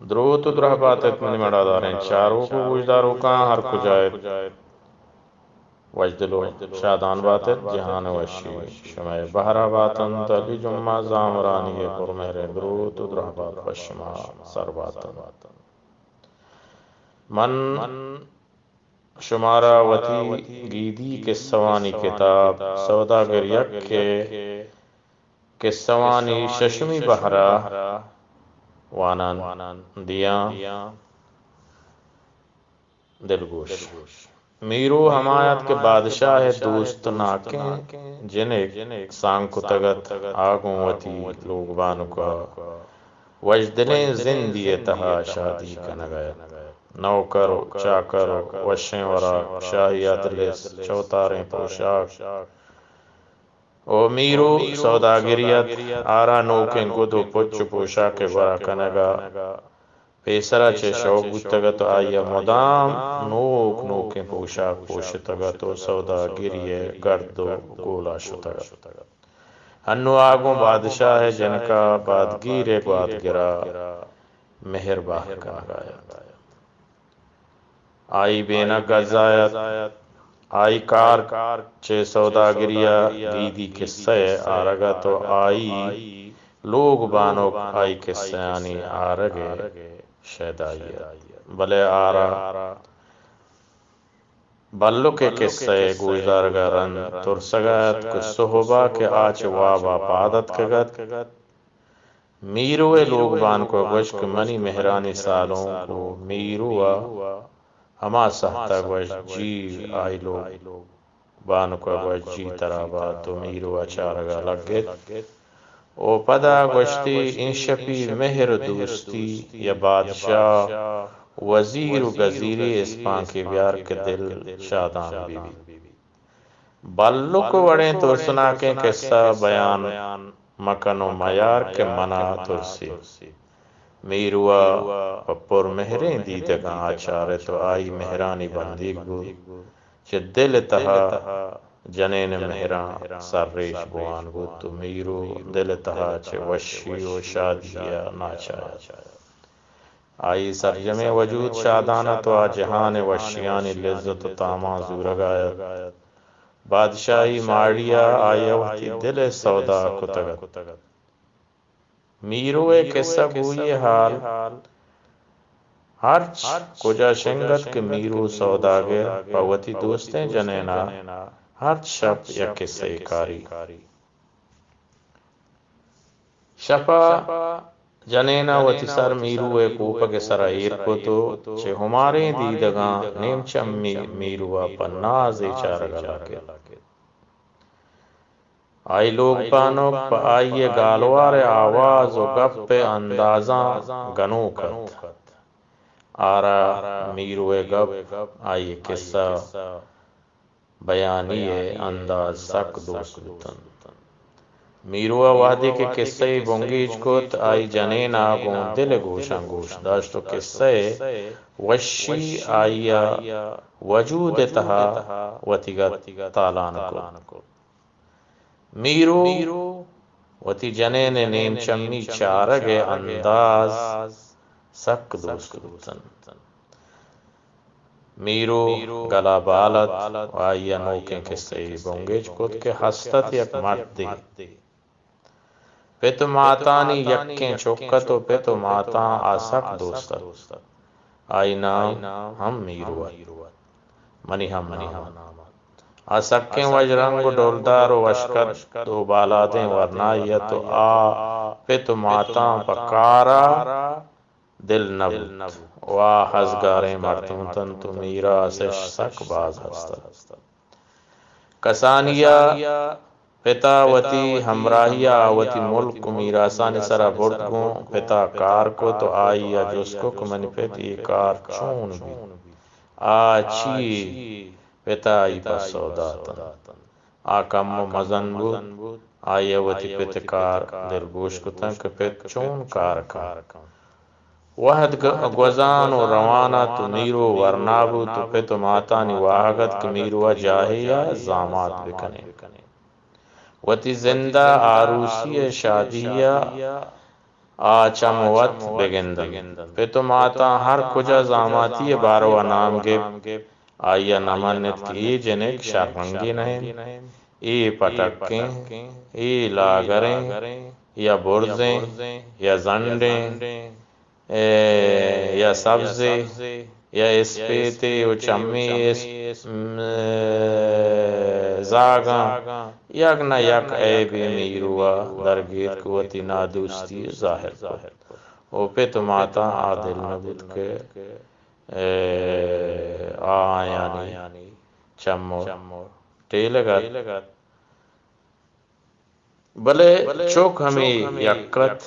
دروت و درہبات ات منی مڑاداریں چاروک و گوشداروکاں، ہر کجا ات وشدل و شادان بات ات، جہان وشی شمئے بہرا بات انت۔ علی جمعہ زامرانی ء پرمہریں دروت و درہبات پہ شما سر بات انت۔ من شمارا وتی گیدی کسہوانی کتاب سوداگر یک ء کسہوانی ششمی بہرا وانان دیاں۔ دلگوش۔ میرو ہما ات کہ بادشاہ ء دوستناکیں جنک سانگ کتگ ات، آ گوں وتی لوگ بانک ء وشدلیں زندی ء تہا شادی کنگ ء ات۔ نوکر و چاکر و وشیں وراک، شاہی ادلس، چوتاریں پوشاک، او میرو سوداگری ات، آرا نوکیں گد و پچ و پوشاک ء گورا کنگ ء پیسرا چہ شوق بوتگ ات و آئی ء مدام نوک نوکیں پوشاک پوشتگ ات و سوداگری ء گرد و گولا شتگ ات۔ انو آ گوں بادشاہ ء جنک ء بادگیر ء گوادگر ء مہر بہر کنگ ء ات۔ آئی بینگ گزا ات۔ آئی کار چہ سوداگری ء گیدی کسہ ء آرگ ات و آئی لوگ بانک آئی کسہانی آرگ ء شیدائی ات۔ بلے آرا بلک ء کسہ ء گوشدارگ ء رند ترسگ ء ات کہ سہب ء کہ آ چہ واب ء پاد اتکگ ات، میرو ء لوگ بانک ء گوشت کہ منی مہرانی سالونک و میرو ء ہما سہت ء گوشت، جی، آئی لوگ بانک ء گوشت، جی ترا بات، و میرو ء چارگ ء لگت۔ و پدا گوشتی، این شپی مہر و دوستی یا بادشاہ، وزیر و گزیری اسپانکی بیار کہ دل شادان بہ بیت۔ بلک وڑیں ترسناکیں کسہ بیان مکن و میار کہ منا ترسی۔ میرو ء پہ پر مہریں دیدگاں آ چارت و آئی مہرانی بندیگ بوت۔ چہ دل ء تہا جنین ء مہراں سرریچ بوان بوت و میرو دل ء تہا چہ وشی و شادی ء ناچار ات۔ آئی سرجمیں وجود شادان ات و آ جہان ء وشیانی لذت و تاماں زورگ ء ات۔ بادشاہی ماڑی ء آئی ء وتی دل ء سودا کتگ ات۔ میرو ء کسہ گوئی ء حال ہرچ کجا شنگ ات کہ میرو سوداگر پہ وتی دوستیں جنین ء ہرچ شپ یک کسہ ء کاری۔ شپ ء جنین ء وتی سر میرو ء کوپگ ء سرا ایر کت و چہ ہماریں دیدگاں نیم چمی میرو ء پہ ناز ء چارگ ء لگ ات۔ آئی لوگ بانک پہ آئی ء گالوار ء آواز و گپ ء اندازاں گنوک ات۔ آرا میرو ء گپ، آئی ء کسہ بیانی ء انداز سک دوست بوت انت۔ میرو ء وہدے کہ کسہ ء بنگیج کت، آئی جنین ء گوں دل ء گوشاں گوش داشت و کسہ ء وشی آئی ء وجود ء تہا وتیگا تالان کت۔ میرو وتی جنین ء نیم چمی چارگ ء انداز سک دوست بوت انت۔ میرو گلا بال ات و آئی ء نوکیں کسہ ء بنگیج کت کہ ہست ات یک مردے۔ پت و ماتانی یکیں چک ات و پت و ماتاں آ سک دوست ات۔ آئی نام ہم میرو ات۔ منی ہم نام ات۔ آ سکیں وژ رنگ و ڈولدار و وشکد و بالادیں ورنائی ات و آ پت و ماتاں پہ کارا دل نہ بوت و آ ہزگاریں مردم اتنت و میراث اش سک باز ہست ات۔ کسانی ء پت ء وتی ہمراہی ء آ وتی ملک و میراثانی سرا برت گوں پت ء کار کت و آئی ء جست کت کہ منی پت اے کار چون بیت؟ آ چی یے؟ پت ء آئی پسو دات انت۔ آ کمو مزن بوت، آئی ء وتی پت ء کار دلگوش کتنت کہ پت چون کار کنت۔ وہد گ-، گوزان و روان ات و میرو ورنا بوت و پت و ماتانی واہگ ات کہ میرو ء جاہے ء زامات بکنیں۔ وتی زند ء آروسی ء شادی ء آ چم وت بگندنت۔ پت و ماتاں ہر کجا زاماتی ء باروا نام گپت، آئی ء نہ منت کہ اے جنک شررنگے نہ انت، اے پٹکیں، اے لاگریں، یا برزیں، یا زنڈیں، اے، یا سبزے، یا اسپیتے و چمی اس-، م-، زاگاں، یک نہ یک عیبے میروا درگیت کہ وتی نادوستی ظاہر کت۔ و پت و ماتاں آ دل نہ بوت کہ، اے، آیانی چم و ٹیلگ ات۔ بلے چک ہمے یک ات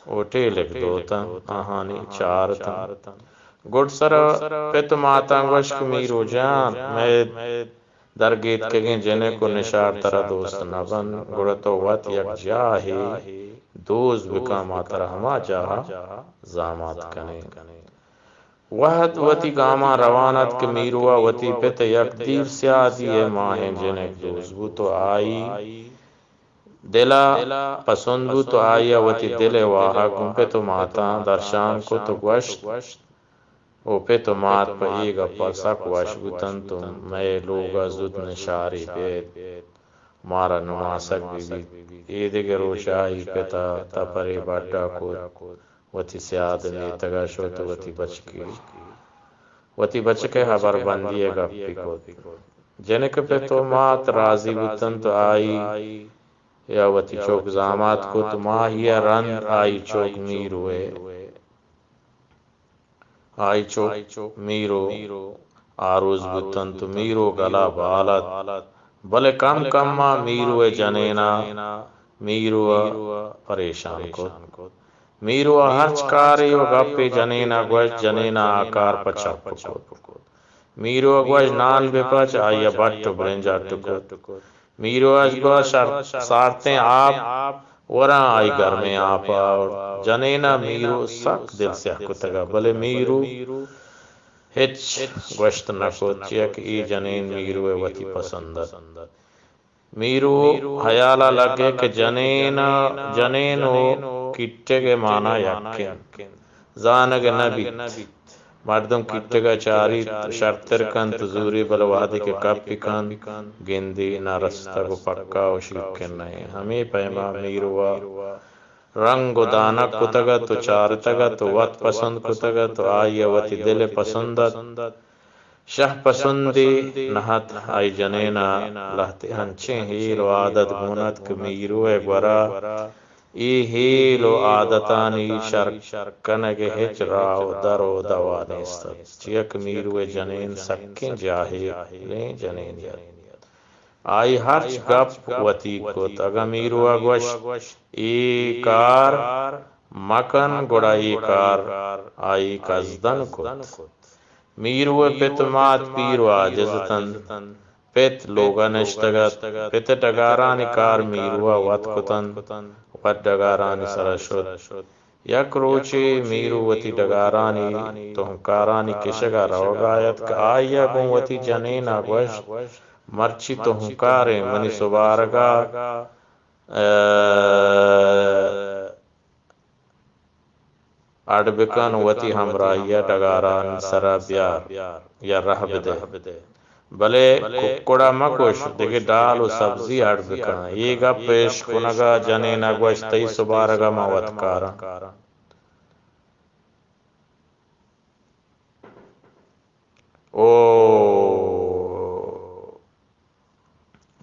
و ٹیلگ دوتاں، آہانی چار اتاں۔ گڈسرا پت و ماتاں گوشت کہ میرو جان، مئے درگیتکگیں جنک و نشار ترا دوست نہ بنت، گڑا تو وت یک جاہے دوست بکن، ما ترا ہما جاہا زامات کنیں۔ وہد وتی گاماں روان ات کہ میروا وتی پت ء یک دیر سیادی ء ماہیں جنک دوست بوت و آئی دل ء پسند بوت و آئی ء وتی دل ء واہگ گوں پت و ماتاں درشان کت و گوشت، او پت و مات، پہ اے گپ ء سک وش بوتنت و مئے لوگ ء زوت نشاری بیت، مارا نماسگ بہ بیت۔ اے دگہ روچ ء آئی پت ء تپرے بڈ ء کت۔ وتی سیاد ء میتگ ء شت و وتی بچکی، وتی بچک ء ہبر بندی ء گپی کت۔ جنک ء پت و مات رازی بوتنت و آئی ء وتی چک زامات کت۔ ماہی ء رند آئی چک میرو ء، آئی چک میرو آروز بوتنت و میرو گلا بال ات، بلے کم کم ء میرو ء جنین ء میرو ء پریشان کت۔ میرو ء ہرچ کارے و گپے جنین ء گوشت، جنین ء آ کار پہ چپ کت۔ میرو ء گوشت، نان بہ پچ، آئی ء بٹ و برنج اڈ کت۔ میرو ء گوشت، شر-، سارتیں آپ وراں، آئی گرمیں آپ ء آورت۔ جنین ء میرو سک دل سیاہ کتگ ء، بلے میرو ہچ گوشت نہ کت، چیا کہ اے جنین میرو ء وتی پسند ات۔ میرو ہیال ء لگے کہ جنین، جنین و کیٹگ ء مانا یک انت، زانگ نہ بیت۔ مردم کیٹگ ء چاریت، شرتر کنت، زوری، بلے وہدے کہ کپی کنت، گندی نہ رستگ و پکا و شیرکن نہ انت۔ ہمے پیما میرو ء رنگ و دانگ کتگ ات و چارتگ ات و وت پسند کتگ ات و آئی ء وتی دل ء پسند ات۔ شہ پسندی نہ ات۔ آئی جنین ء لہتے انچیں ہیل و عادت گون ات کہ میرو ء گورا اے ہیل و عادتانی شر کنگ ء ہچ راہ و در و دوا نیست ات، چیا کہ میرو ء جنین سکیں جاہلیں جنینے ات۔ آئی ہرچ گپ وتی کت۔ اگاں میرو ء گوشت، اے کار مکن، گڑا اے کار آئی کزدن کت۔ میرو ء پت مات پیر و عاجز اتنت۔ پت لوگ ء نشتگ ات۔ پت ء ڈگارانی کار میرو ء وت کتنت۔ وت ڈگارانی سر ء شت۔ یک روچے میرو وتی ڈگارانی تہمکارانی کشگ ء روگ ء ات کہ آئی ء گوں وتی جنین ء گوشت، مرچی تہمکاریں، منی سبارگ ء، ء، اڈ بکن، وتی ہمراہی ء ڈگارانی سر ء بیار یا رہ بدئے۔ بلے ککڑ ء مہ کش، دگہ ڈال و سبزی اڈ بکن۔ اے گپ اش کنگ ء جنین ء گوشت، تئی سبارگ ء من وت کاراں۔ او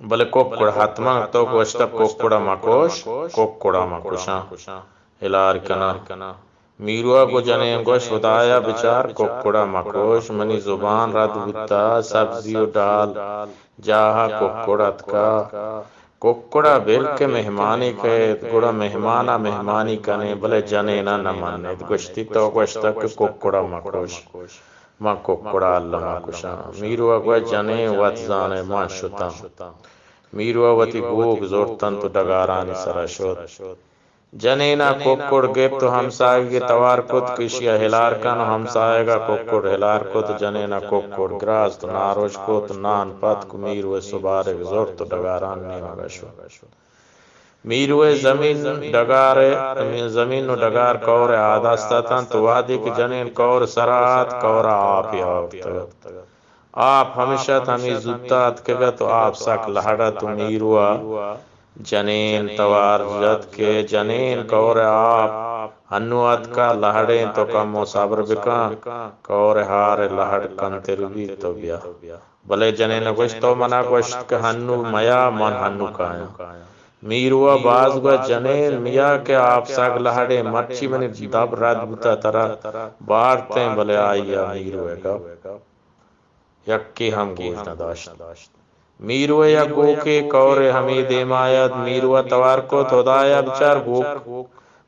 بلے ککڑ حتماً تو گوشتہ ککڑ ء مکوش، ککڑ ء مکوشاں، ہلار کناں۔ میرو ء گوں جنین گوشت، ہدایا بچار، ککڑ ء مکوش، منی زبان رد بوتہ، سبزی و ڈال جاہ ء ککڑ اتکہ۔ ککڑ ء بل کہ مہمانے کئیت، گڑا مہمان ء مہمانی کنیں، بلے جنین ء نہ منیت۔ گوشتی، تو گوشتہ کہ ککڑ ء مکوش۔ من ککڑ ء الم ء کشاں۔ میرو ء گوشت، جنین وت زانئے من شتاں۔ میرو ء وتی گوک زرت انت و ڈگارانی سر ء شت۔ جنین ء ککڑ گپت و ہمساہگ ء توار کت کہ ایشی ء ہلار کن و ہمساہگ ء ککڑ ہلار کت۔ جنین ء ککڑ گراست و ناروش کت، نان پتک و میرو ء سبارگ زرت و ڈگارانی نیمگ ء شت۔ میرو ءِ زمین ڈگار ءِ، زمین ءُ ڈگار کئور ءِ آ دست ءَ اتنت، وہدے کہ جنین کئور ءِ سرا ات، کئور ءَ آپے آورتگ ات۔ آپ ہمیش ات، ہمے زوت ءَ اتکگ ات ءُ آپ سک لہڑ ات ءُ میرو ءَ جنین توار جت کہ جنین کئور ءِ آپ ہنو اتکہ، لہڑیں، تو کمو صبر بکن، کئور ءِ ہار ءِ لہڑ کمتر بیت، تو بیا۔ بلے جنین ءَ گوشت، تو من ءَ گوشت کہ ہنو میا، من ہنو کایاں۔ میرو ءَ باز گوشت، جنین میا کہ آپ سک لہڑیں، مرچی منی دپ رد بوتہ، ترا بارتیں، بلے آئی ءَ میرو ءِ گپ یکے ہم گوش نہ داشت۔ میرو ءِ یک گوکے کئور ءِ ہمے دیما ات، میرو ءَ توار کت، ہدایا بچار گوک،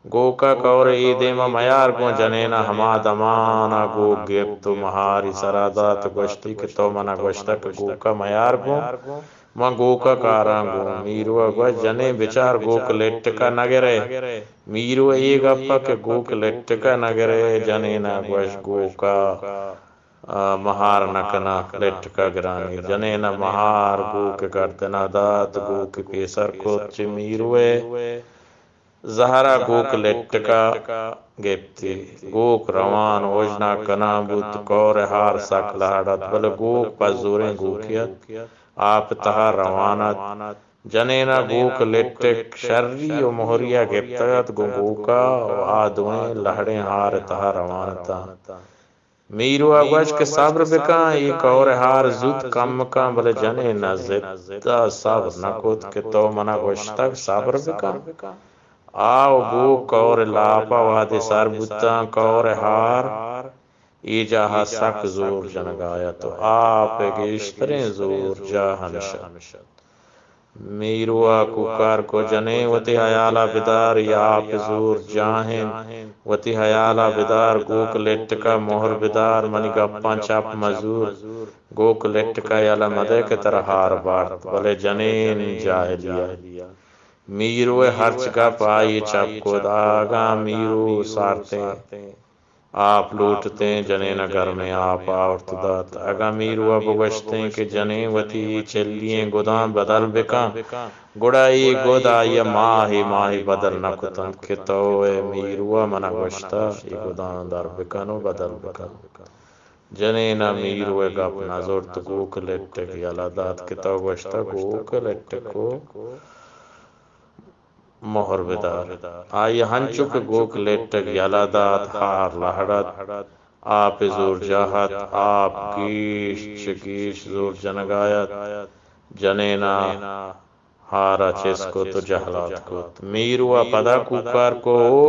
گوک ءَ کئور ءِ اے دیما میار گوں۔ جنین ءَ ہما دمان ءَ گوک گپت ءُ مہاری سرا دات ءُ گوشتی کہ تو من ءَ گوشتگ کہ گوک ءَ میار گوں، من گوک ءَ کاراں گوں۔ میرو ءَ گوشت، جنین بچار گوک لٹک ءَ نہ گرئے۔ میرو ءِ اے گپ ءَ کہ گوک لٹک ءَ نہ گرئے، جنین ءَ گوشت، گوک ءَ آ، مہار نہ کناں، لٹک ءَ گرانی۔ جنین ءَ مہار گوک ءِ گردن ءَ دات، گوک ءَ پیسر کت چہ میرو ءِ زہر ءَ گوک لٹک ءَ گپتی۔ گوک روان اوژناگ کنان بوت، کئور ءِ ہار سک لہڑ ات، بلے گوک پہ زوریں گوکے ات، آپ ءِ تہا روان ات۔ جنین ءَ گوک لٹک شری ءُ مہری ءَ گپتگ ات گوں گوک ءَ ءُ آ دوئیں لہڑیں ہار ءِ تہا روان اتاں۔ میرو ءَ گوشت کہ صبر بکن، اے کئور ءِ ہار زوت کم کن، بلے جنین ءَ ضد ءَ صبر نہ کت کہ تو من ءَ گوشتگ صبر بکن۔ آ ءُ گوک کئور ءِ لاپ ءَ وہدے سر بوتاں، کئور ءِ ہار اے جاہ ءَ سک زور جنگ ءَ ات ءُ آپ ءِ گیشتریں زور جاہ ہمیش ات۔ میرو ءَ کوکار کو، جنین وتی ہیال ءَ بدار، اے آپ ءِ زور جاہ انت، وتی ہیال ءَ بدار، گوک لٹک ءَ مہر بدار، منی گپاں چپ مزور۔ گوک لٹک ءَ یلہ مدئے کہ ترا ہار بارت۔ بلے جنین جاہلی ات۔ میرو ءِ ہرچ گپ آئی ءَ چپ کت۔ اگاں میرو سارتیں آپ لوٹتیں، جنین ءَ گرمیں آپ آورت دات۔ اگاں میرو ءَ بگوشتیں کہ جنین وتی اے چلی ئیں گداں بدل بکن، گڑا اے گد آئی ءَ ماہے ماہے بدل نہ کتنت کہ تو ءُ میرو ءَ من ءَ گوشتہ اے گداں در بکن ءُ بدل بکن۔ جنین ءَ میرو ءِ گپ نہ زرت، گوک لٹک یلہ دات کہ تو گوشتہ گوک لٹک ءُ مہر بدار۔ آئی ءَ ہنچو کہ گوک لٹک یلہ دات، ہار لہڑ ات، آپ ءِ زور جاہ ات، آپ گیش چہ گیش زور جنگ ءَ ات۔ جنین ءَ ہار ءَ چست کت ءُ جہلات کت۔ میرو ءَ پدا کوکار کو، او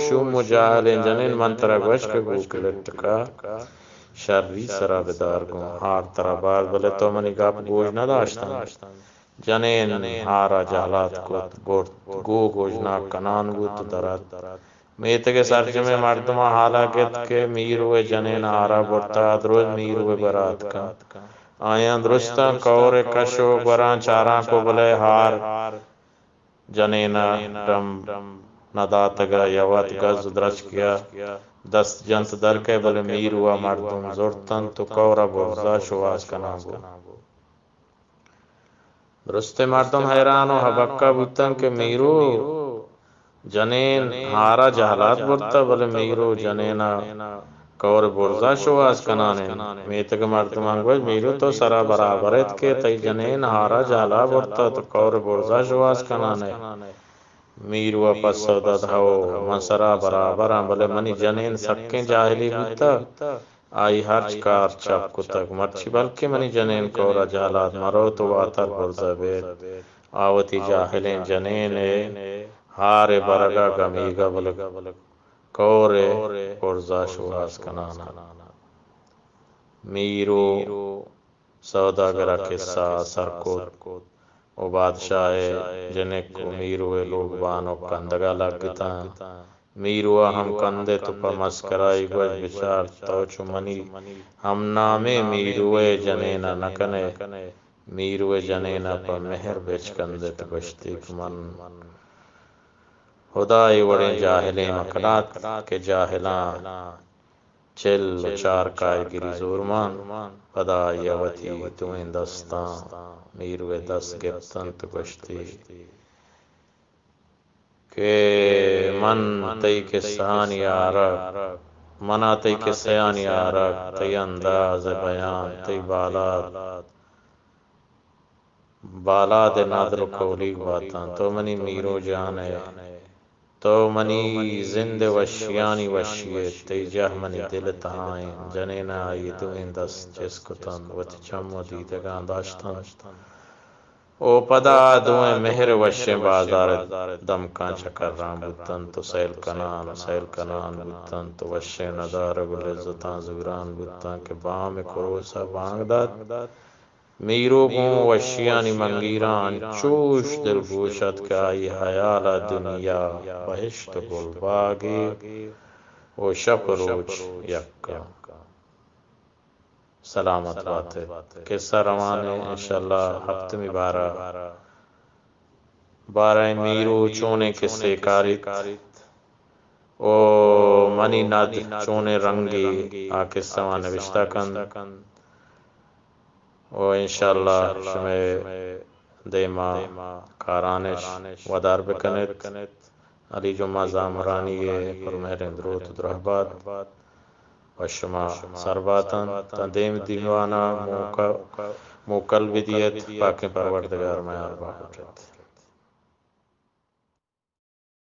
شوم ءُ جاہلیں جنین، من ترا گوشت کہ گوک لٹک ءَ شری سرا بدار گوں، ہار ترا بارت، بلے تو منی گپ گوش نہ داشتنت۔ جنین ہار ءَ جہلات کت، برت، گوک اوژناگ کنان بوت، در ات۔ میتگ ءِ سرجمیں مردماں ہال ءَ گپت کہ میرو ءِ جنین ہار ءَ برتہ، دروت میرو ءِ گور ءَ اتکہ۔ آیاں درستاں کئور ءِ کش ءُ گوراں چاران کو، بلے ہار جنین ءَ ڈم نہ داتگ ءُ یا وت گز ءُ درچکے ءَ دست جنت در کئے، بلے میرو ءَ مردم زرتنت ءُ کئور ءَ برز ءَ شوہاز کنان بوت۔ درستیں مردم حیران ءُ ہبکہ بوتنت کہ میرو جنین ہار ءَ جہلات برتہ، بلے میرو جنین ءَ کئور ءِ برز ءَ شوہاز کنان انت۔ میتگ ءِ مردماں گوشت، میرو تو سرا برابر ات کہ تئی جنین ہار ءَ جہلا برتہ، تو کئور ءِ برز ءَ شوہاز کنان ئے۔ میرو ءَ پسو دات، ہئو، من سرا برابر آں، بلے منی جنین سکیں جاہلے بوتہ۔ آئی ہرچ کار چپ کتگ۔ مرچی بلکیں منی جنین کئور ءَ جہلات مہ روت ءُ واتر برز ءَ بیت۔ آ وتی جاہلیں جنین ءِ ہار ءِ برگ ءَ گمیگ ءَ، بلے کئور ءِ برز ءَ شوہاز کنان ءَ۔ میرو سوداگر ءَ کسہ ءَ سر کت ءُ بادشاہ ءِ جنک ءُ میرو ءِ لوگ بانک کندگ ءَ لگتاں۔ میرو ءَ ہم کندت ءُ پہ مسکرائی گوشت، بچار، تو چو منی ہم نامیں میرو ءِ جنین ءَ نہ کن ئے؟ میرو ءِ جنین ءَ پہ مہر بچکندت، گوشتی کہ من ہدا اے وڑیں جاہلیں مکلات کہ جاہلاں چل ءُ چار کائیگری زور مان۔ پدا آئی ءَ وتی دوئیں دستاں میرو ءِ دست گپتنت ءُ گوشتی، کہ من تئی قصہانی آرگ، منا تئی قصہانی آرگ، تئی انداز بیان، تئی بالاد، بالاد ندر و کولیگ باتاں۔ تو منی میرو جان ئے، تو منی زند وشیانی وشی ئے، تئی جاہ منی دل تہا انت۔ جنین ءَ آئی دوئیں دست چست کتنت، وتی چم و دیدگاں داشتنت۔ او پدا آ دوئیں مہر وشیں بازار ءِ دمکاں چکران بوتنت و سیل کنان و سیل کنان بوتنت و وشیں ندارگ و لذتاں زوران بوتنت کہ بام ءِ کروس ءَ بانگ دات۔ میرو گوں وشیانی منگیراں انچوش دلگوش ات کہ آئی ہیال ءَ دنیا بہشت و گلباگے و شپ و روچ یکا۔ سلامت بات ئے۔ قصہ روان اِنت، انشاءاللہ ہپتمی بار ءَ بارہ ءِ میرو چونیں قصے کاریت و منی ند چونیں رنگے آ قصہ ءَ نبشتہ کنت و انشاءاللہ شمئے دیما کارانش ودار بکنت۔ علی جمعہ زامرانی ءِ پرمہریں دروت و درہبات و شما سر باتن، تاں دیم دیوانا موکل، موکل بدیت، پاکیں پروردگار میار باہوٹ ات۔